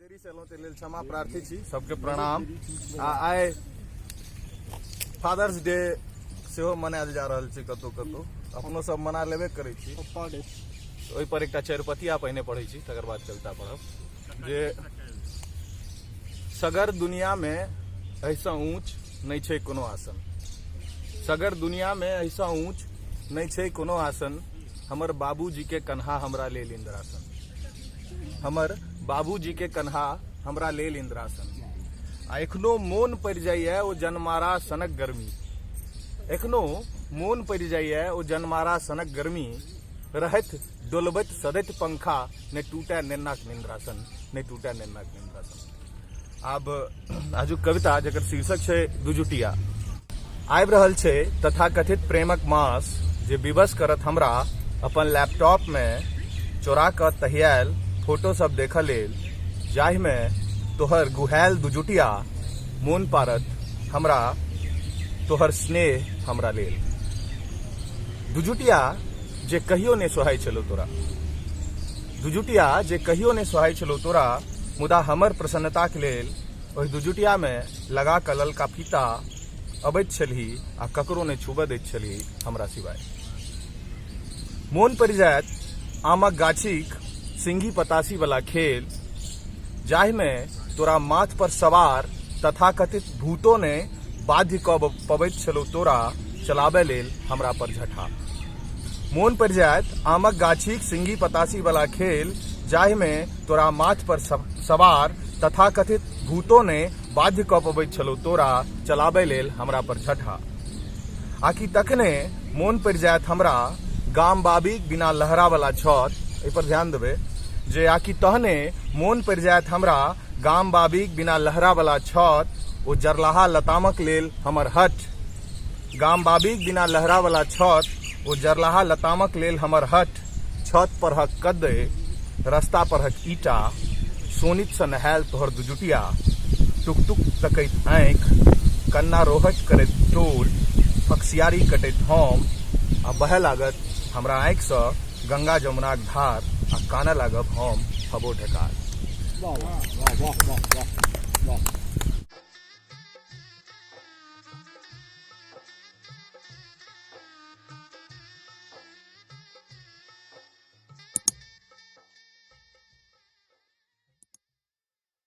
देरी से एलहुँ, ताहि लेल क्षमा प्रार्थी छी। सबके प्रणाम। आ आइ फादर्स डे सेहो मनायल जा रहल छै कतहु कतहु, अपनो सब मना लेबे करै छी। ओहि पर एकटा चरिपतिया पहिने पढ़ै छी, तकर बाद कविता पढ़ब। जे सगर दुनिया में एहिसँ ऊँच नहि छै कोनो आसन, सगर दुनिया में एहिसँ ऊँच नहि छै कोनो आसन, हमर बाबूजी के कन्हा हमरा लेल इंद्रासन, हमर बाबूजी के कन्हा हमरा लेल इंद्रासन। आ एखनो मोन पड़ि जाइए ओ जनमारा सनक गर्मी, एखनो मोन पड़ि जाइए ओ जनमारा सनक गर्मी, रहैत डोलबैत सदैत पंखा, नहि टूटै नेन्नाक निंद्रासन, नहि टूटै नेन्नाक निंद्रासन। आब आजुक कविता जकर शीर्षक छै दुजुटिया। आबि रहल छै तथाकथित प्रेमक मास जे विवश करत हमरा अपन लैपटॉपमे चोरा कऽ तहियायल फोटो सब देखऽ लेल, जाहिमे तोहर गुहायल दुजुटिया मोन पारत हमरा तोहर स्नेह हमरा लेल। दुजुटिया जे कहियो नहि सोहाइ छलौ तोरा, दुजुटिया जे कहियो नहि सोहाइ छलौ तोरा, मुदा हमर प्रसन्नताक लेल ओहि दुजुटियामे लगा कऽ ललका फीता अबैत छलही आ ककरो नहि छुबऽ दैत छलही हमरा सिवाय। मोन पड़ि जायत आमक गाछीक सिंघी पतासी वाला खेल, जाहिमे तोरा माथ पर सवार तथाकथित भूतो ने बाध्य कऽ पबैत छलौ तोरा चलाबय लेल हमरा पर झठा। मोन पड़ि जायत आमक गाछीक सिंघी पतासी वाला खेल, जाहिमे तोरा माथ पर सवार तथाकथित भूतो ने बाध्य कऽ पबैत छलौ तोरा चलाबय लेल हमरा पर झठा। आकि तखने मोन पड़ि जायत हमरा गाम बाबीक बिना लहरा वाला छत, एहि पर ध्यान देबै जे आकि तहने मोन पड़ि जायत हमरा गाम बाबीक बिना लहरा वाला छत, ओ जरलाहा लतामक लेल हमर हठ। गाम बाबीक बिना लहरा वाला छत, ओ जरलाहा लतामक लेल हमर हठ। छत परहक कद्दै, रस्ता परहक ईटा, सोनितसँ नहायल तोहर दुजुटिया, टुकटुक तकैत आँखि, कन्ना रोहट करैत टोल, फकसियारी कटैत हम, आ बहय लागत हमरा आँखिसँ गंगा जमुनाक धार, आ कानय लागब हम हबो ढेकार। वाह वाह वाह वाह वाह वाह।